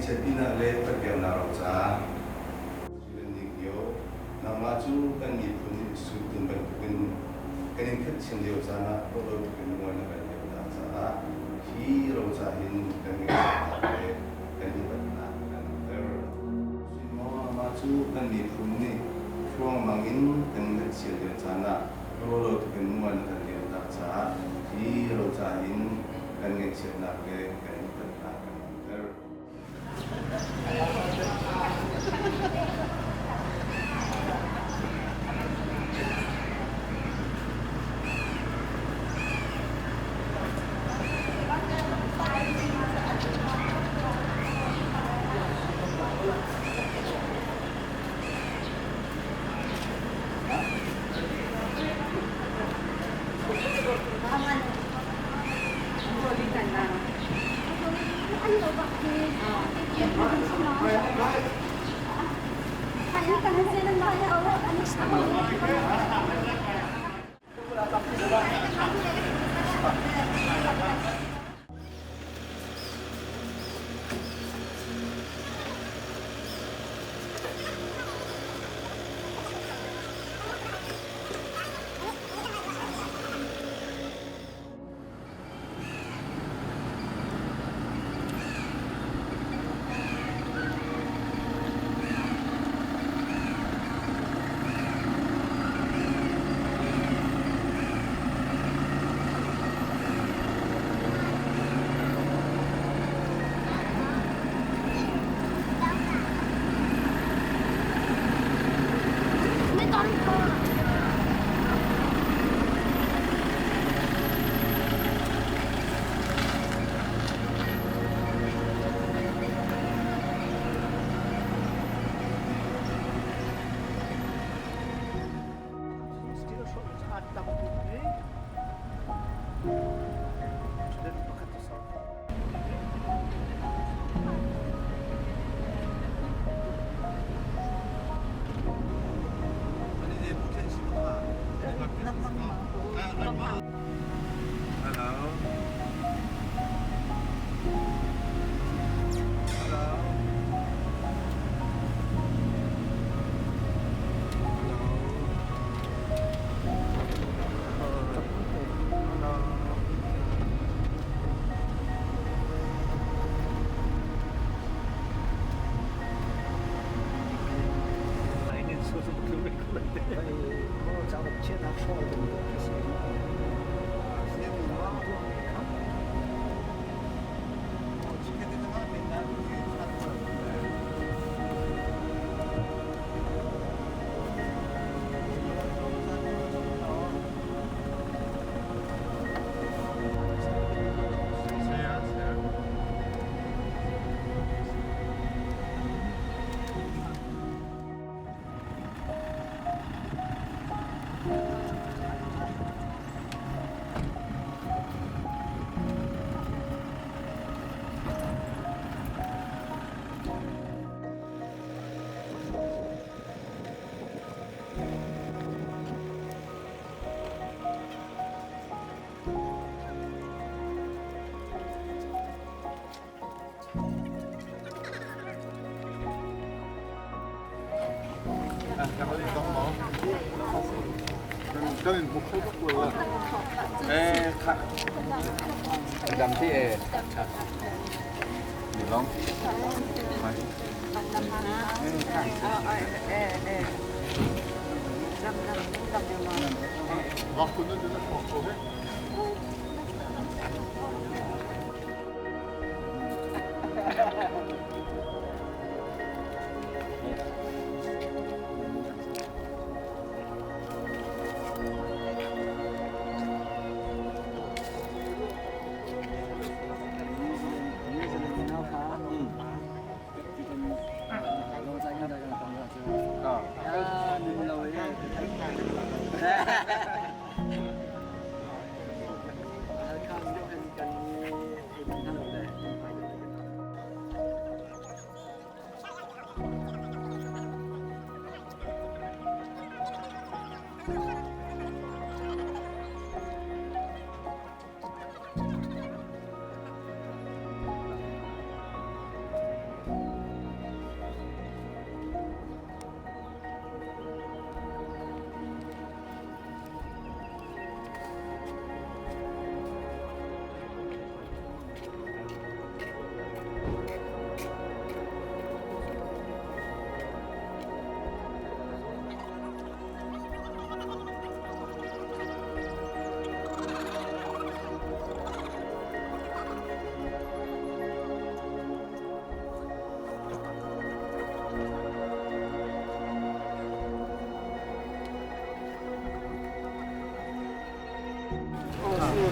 Ngaihchiatpinak le patliamnak roca. Lio, nangmah cu kan miphun nih sungtun bantukin kan in khat chin lio caan ah ruahlo tukin mual na kan liamtak caah hi roca hin kan ngaihchiatnak le kan upatnak kan langhter. Sui mah cu kan miphun nih thluangmang in kan in khat lio caan ah ruahlo tukin mual na kan liamtak caah hi roca hin kan ngaihchiatnak le kan upatnak kan langhter.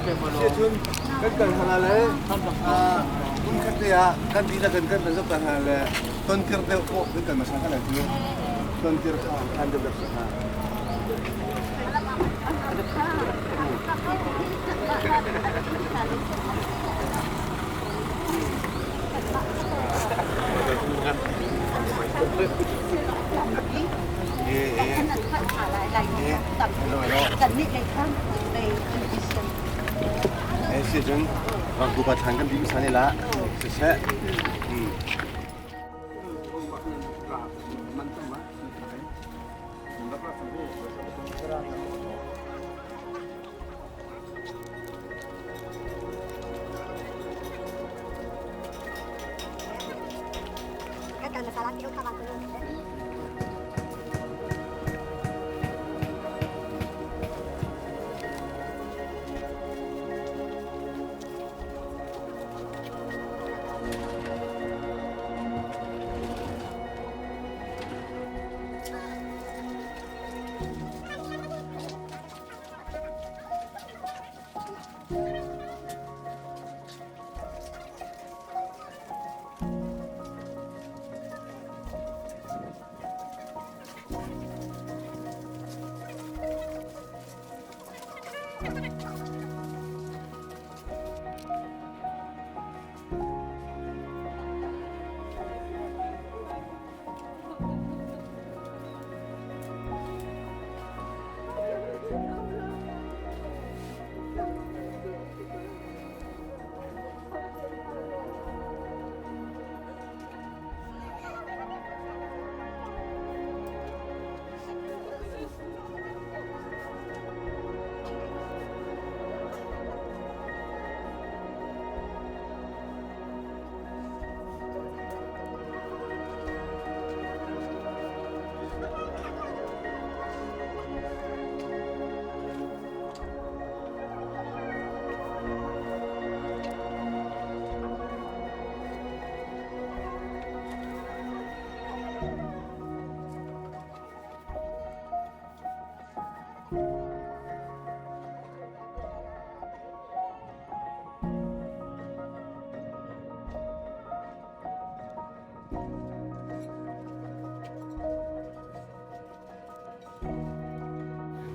Siacun kan kal hna le hmunkhat te ah kan dihlak in kan kan zoh hna le tontir deuh pawh kan kal hmasa hna lai cu. Tontir kha hlan deuh deuh hna. Si cun Vancouver thlan kan dih san la siseh.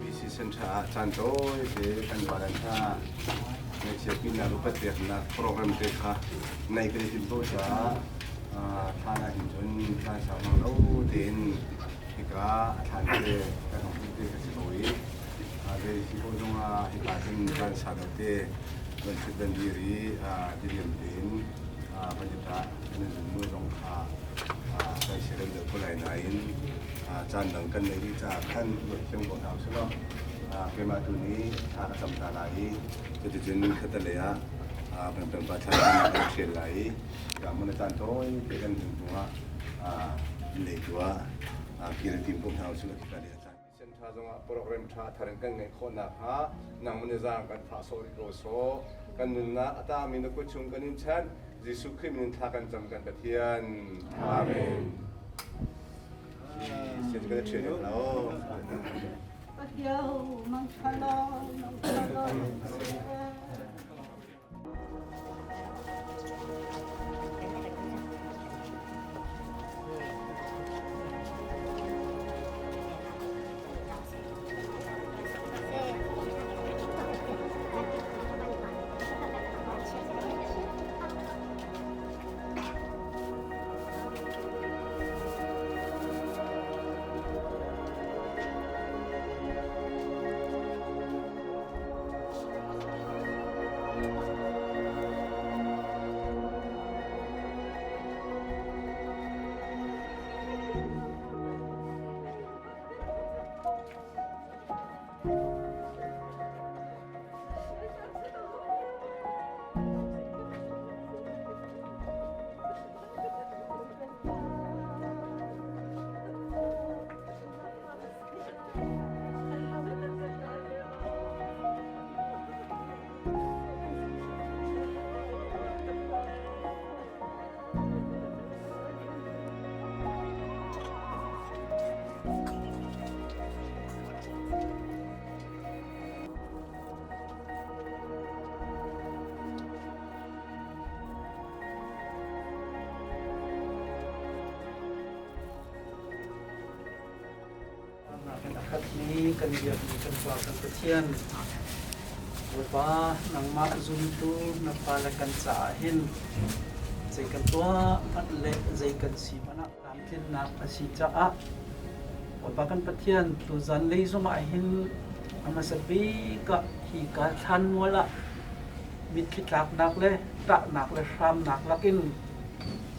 BC Center ah caan tawi te kan van hna. Ngaihchia pinak upat peknak program te kha nei kan i tim ko caah thlan ah hin cun thlan sau mang lo tein hika a thlan te kan hong te ka si ko i zei si ko zong ah hika cun caan sau lo te van thut van dir i diriam tein van i tah kan in zun zong kha kan si rem deuh ko lai nain caan dang kan neih rih caah khan ruat thiam ko hna usih law keimah tu nih thla ka cam ta lai i cuticun khatalei ah bantuan pa thla kan ṭhial lai i ka mun a caan tawi te kan hnu hnu ah inn lei tu ah kir tim ko hna usih law khika lei a caan Mission ṭha zongah program ṭha thar in kan ngeih khawh nakhnga nangmah nih zaang kan fah sawh rih ko sawh. Kan nunnak a tangmi na kut chung kan in chanh. Jesuh Khrih min in thla kan cam kan Pathian. Amen. Sian kan ṭhial lo. kan biakmi kan Pa kan Pathian, Bawipa nangmah zumtu na fale kan caah hin zei kan tuah hmanh le zei kan si hmanh ah tlamtlinnak a si caah Bawipa kan Pathian tuzan lei zongah hin a hmasa bik ah hi ka thlanmual ah mitthli tlaknak le ṭahnak le hramnak lakin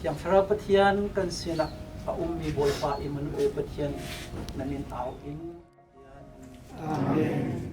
Thiang Thlarau Pathian kan sinah a ummi Bawipa Immanuel Pathian na min au in. Amen.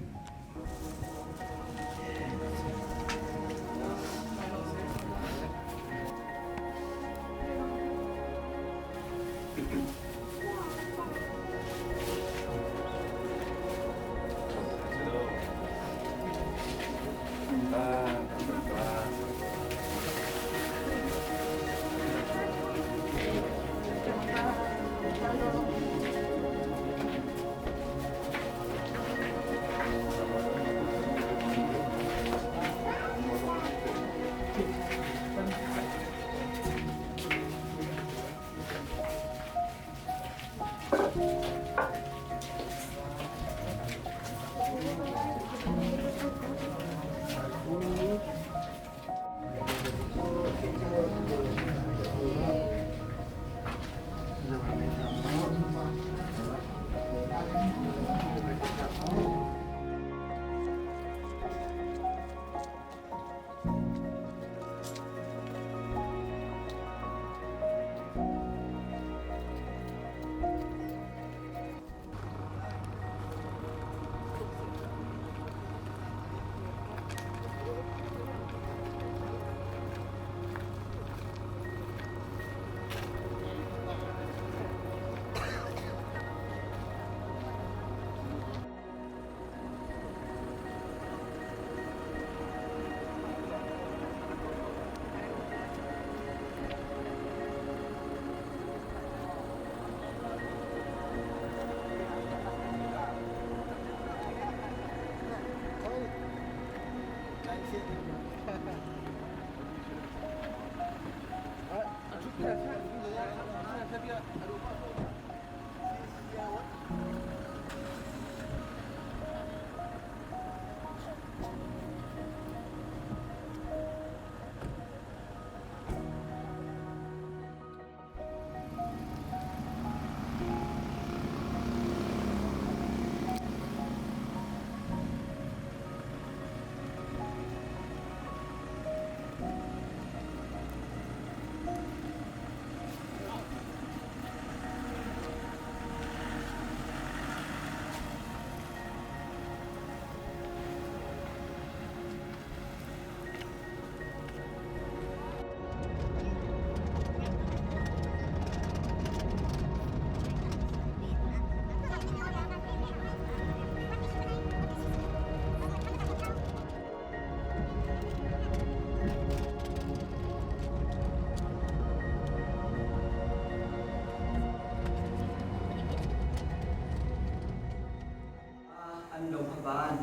An lo kha van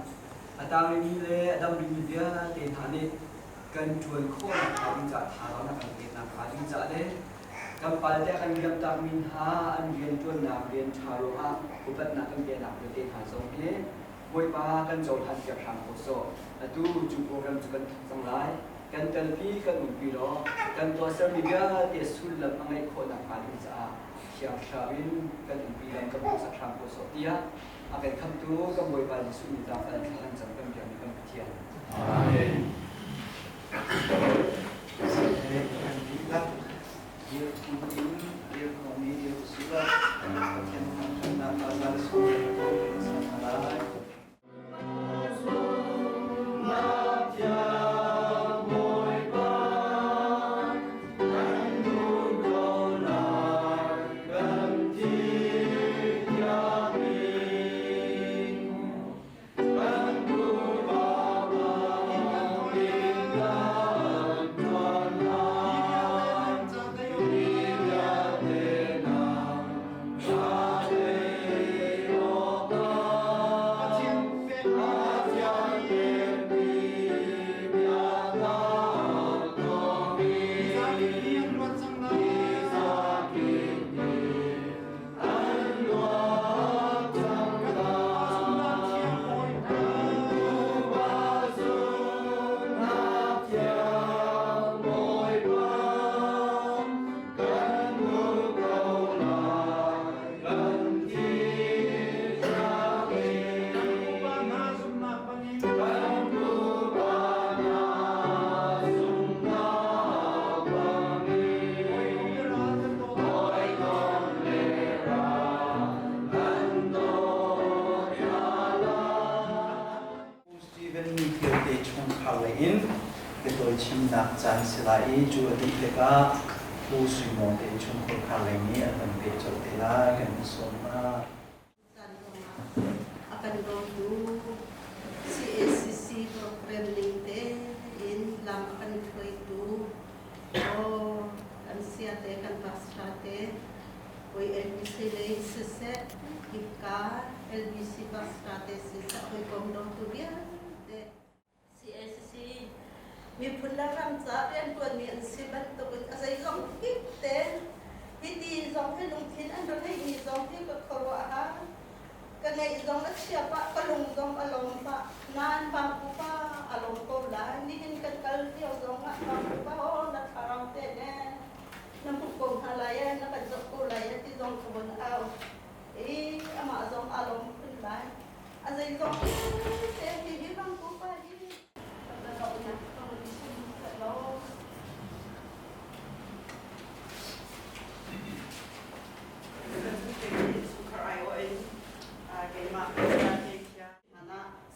a tangmi le a dam rihmi vialte hna nih kan ṭuan khawhnak hnga ding caah thazaang na kan peknak hnga ding caah le kan palte a kan liamtakmi hna an rianṭuannak rian ṭha ruangah upatnak kan peknak vialte hna zong hi Bawipa kan cohlan piak hram ko sawh. Atu cu program cu kan thawk cang lai. Kan telpi kan umpi law kan tuahsermi vialte sullam a ngeih khawhnak hnga ding caah Thiang Thlarau in kan umpi lam kan hmuhsak hram ko sawh tiah a kan khamhtu kan Bawipa Jesuh min zaangfah in thla kan cam kan biakmi kan Pathian. Amen. Kan dihlak dir phun in dir khawhmi dir usih law Pathian thangṭhatnak ah zal sung le ko kan ser hna lai. in biatawi chimnak caan si lai i cu a dih tikah Pu Sui Mawng te innchungkhar khar leng nih an kan peh colh te lai kan in sawm hna. A kan bawmtu CACC program ning tein lam a kan hruaitu aw kan sia te kan pastor te oi LBC lei siseh hika LBC pastor te siseh hawikom dawtu vialte CACC miphun le ram ca rianṭuanmi an si bantukin a zeizong kip te hiti zong hi lungthin an ra ngeihmi zong hi ka khuaruah a har. Ka ngeih zong a chia pah, ka lung zong a lawm pah. Nain Bangku pa a lawm ko lai. Nihin kan kal lio zong ah Bangku pa aw na thlarau te ne na hmuh ko hna lai ee, na kan zoh ko lai ee ti zong ka vun au. I amah zong aa lawm khun lai. A zeizong te hi hi Bangku pa hi ka zohnak ka vun chim lo. Keimah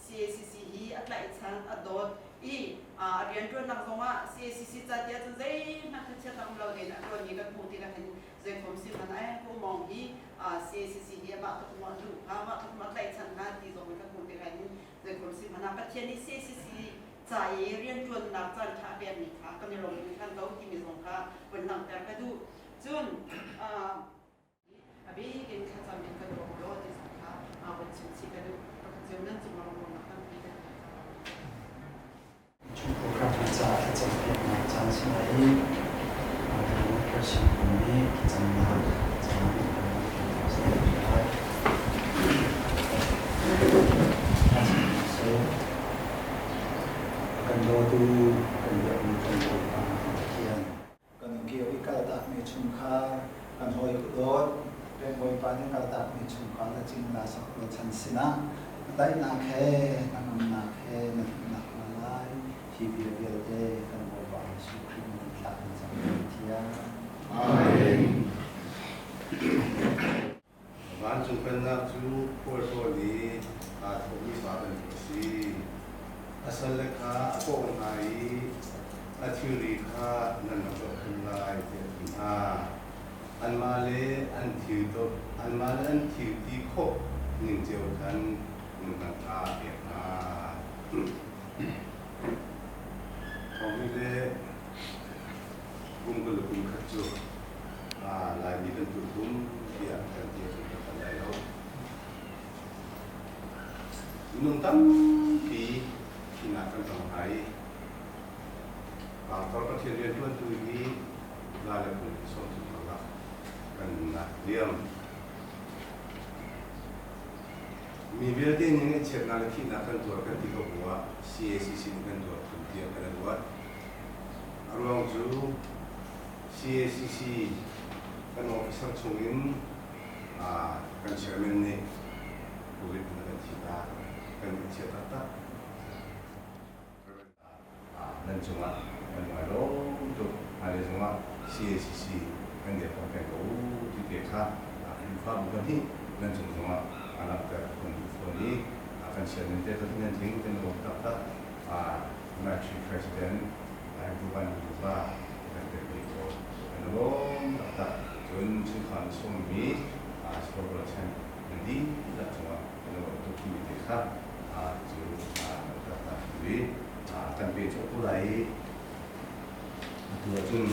CACC hi a tlaihchan a dawt i rianṭuannak zongah CACC ca tiah cun zeihmanh thlachiat um lo tein a ṭuanmi kan hmuh tikah hin zeikhom si hmanh ai Pu Mawng hi CACC hi amah tluk maw a duh hnga amah tluk maw a tlaihchan hnga ti zong in kan hmuh tikah hin zeikhom si hmanh ah Pathian nih CACC ca i rianṭuannak caanṭha a pekmi kha kan i lawm hringhran ko timi zong kha vun langhter ka duh. Cun a bik in thlacam in kan bawm law ti zong kha vun chim chih ka duh. Pakhat cio nan cung rawngrawngnak tampi kan ngei. Chungkhar caah thlacam piaknak caan si lai i Christian kum nih thlacamnak caan kan hman piak lai. A kan dawtu, a kan biakmi kan Bawipa Pathian. Kan kio i kaltakmi chungkhar, kan hawi dawt, peng Bawipa nih kaltakmi chungkhar le cingla sak rualchan sinah daihnak he, hnangamnak he na himnak hna lai. Hi bia vialte kan Bawipa Jesuh Khrih min thlah kan cam Pathian. Amen. Vancung Pennak cu khualtlawn i aa thawhmi pa bantuk a si. A salle kha a kawh hna i a thilri kha nan rak zohkhenh lai tiah a ti hna. Anmah le an thil anmah le an thil ti khawh ning cio khan nan tangka a pek hna. Thawngmi le kum 20 le kum khat cu Laimi kan tutum tiah kan ti ahcun kan palh lai lo. Minung tampi thihnak kan tong hna i Pastor Pathian rianṭuantu hi la le kum 30 karlak kan nunnak liam. Mi vialte nih ngaihchiatnak le thihnak kan tuar kan ti ko bu ah CACC nih kan tuar khun tiah kan ruat. A ruang cu CACC kan officer chungin kan chairman nih COVID in a kan thi ta, kan ngaihchia taktak. Nan cungah kan ngai lawm tuk. Hmailei zongah CACC kan dirhkamh peng ko u ti te kha Khrihfabu pahnih nan cung zongah a langhter kan duh fawn i kan chairman te cu nan tling kan lawm taktak. Military President Andrew Van Nuva kan tel ve ko. Kan lawm taktak. Cun chungkhar na sawmmi Sport Rualchan nan dihlak cungah kan lawm tuk timi te kha cu taktak i kan pe cawk ko lai i atu ahcun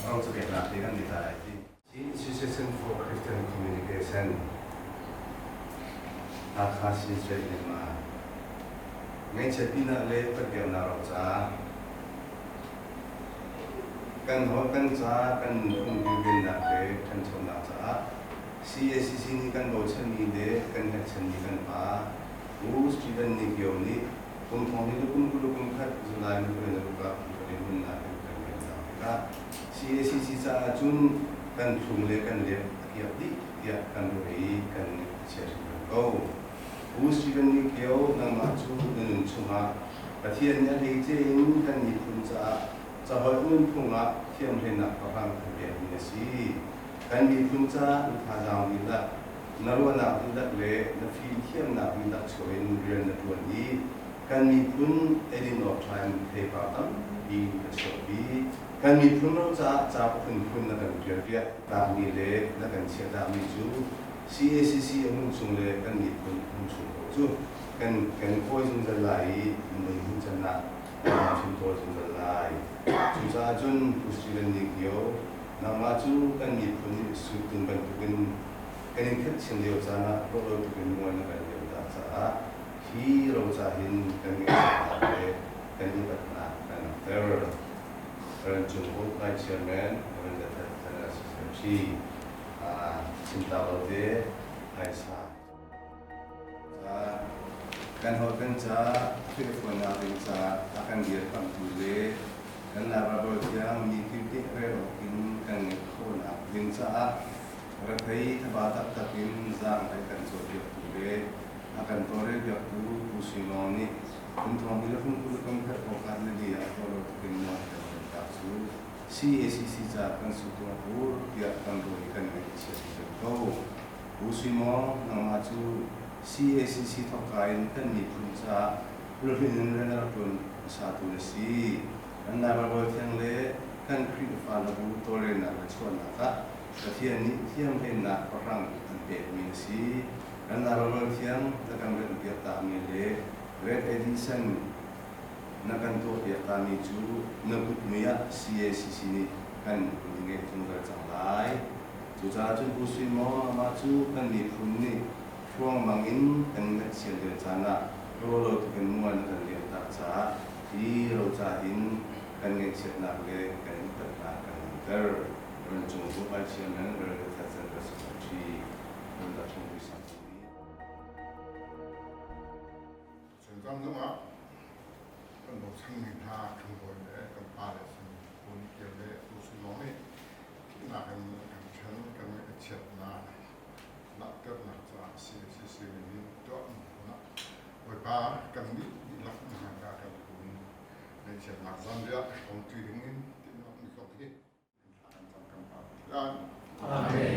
ro cakeknak te kan ngei ta lai ti. Association for Christian Communication Hakha Sinseh Myanmar Ngaihchiat pinak le patbiaknak roca kan holh kan ca kan nunphung kilvennak le ṭhanchonak caah CACC nih kan bochanmi le kan hngatchanmi kan pa Pu Stephen Ni Kio nih kum thong hnih le kum 20 kum khat July ni 26 ah Khrihfa hmunnak in kan rian cang tikah CACC caah cun kan thlum le kan lep a kiak dih tiah kan ruah i kan ngaih a chia hringhran ko. Pu Stephen Ni Kio, nangmah cu na nun chungah Pathian nih a hleice in kan miphun caah caholh nunphung ah thiamhleinak pahrang kan pekmi na si. Kan miphun caah na thazaang dihlak, na ruahnak dihlak le na fimthiamnak dihlak chuah in rian na ṭuan i Kan miphun eidin awk ṭha in theipar tampi na chuahpi. Kan miphun ro caah ca phunphun na kan ṭialpiak takmi le na kan chiahtakmi cu cacc a hmun chung le kan miphun hmun chung paoh cu kan kan kawi zungzal lai i mei hun can ah kan chim tawl zungzal lai. Cucaah cun Pu Stephen Ni Kio, nangmah cu kan miphun nih suttung bantukin kan in khat chin lio caan ah ruah lo tukin mual na kan liamtak caah hi roca hin kan ngaihchiatnak le kan upatnak kan langhter. Rancung Uk Vice Chairman Rev. General Secretary Chimta Lote Phaisa kan holh kan ca fehfuannak ding ca a kan dirkamhtu le kan Laibaibal thiang mi kip nih rel awk in kan ngeih khawhnak ding caah rethei thaba taktak in zaang hlei kan cawnpiaktu le a kan tawlrelpiaktu Pu Sui Mawng nih kum thong hi le kum 20 kum khat kongkhat le li ah tawlro tukin nawl kan kan cu CACC ca kan sutuang ur tiah kan ruai kan ngaih chiat ko. Pu Sui Mawng, nangmah cu CACC thawkka in kan miphun caah ulhlin in rian a rak ṭuan hmasatu na si. Kan Lai Baibal Thiang le kan Khrihfa labu tawlrelnak le chuahnak ah Pathian nih thiamhlennak pahrang an pekmi na si. Kan Lai Baibal Thiang na kan remhpiak takmi le Red Edition na kan tuahpiak tami cu na kutmui ah CACC nih kan ngeih zungzal cang lai. Cucaah cun Pu Sui Maw amah cu kan miphun nih hruangmang in kan ngaihchia lio caan ah rawlo tukin mual na kan liamtak caah hi roca hin kan ngaihchiatnak le kan upatnak kan langhter. Rancung Group I Chairman Rev. Thatzan Secretary Runda Thungpui Sangpui. Chungcang zongah kan bochanmi hna kan bawi le kan pa le sin Pu Ni Kio le Pu Sui Mawng nih thihnak in a kan ṭhen kan ngaih a chiatnak langhternak caah CACC nih tuahmi hna Bawipa kan nih dihlak na hmai ah kan kun ngaihchiatnak zanriah hrawmṭi dingin timhlamhmi kong hi Amen.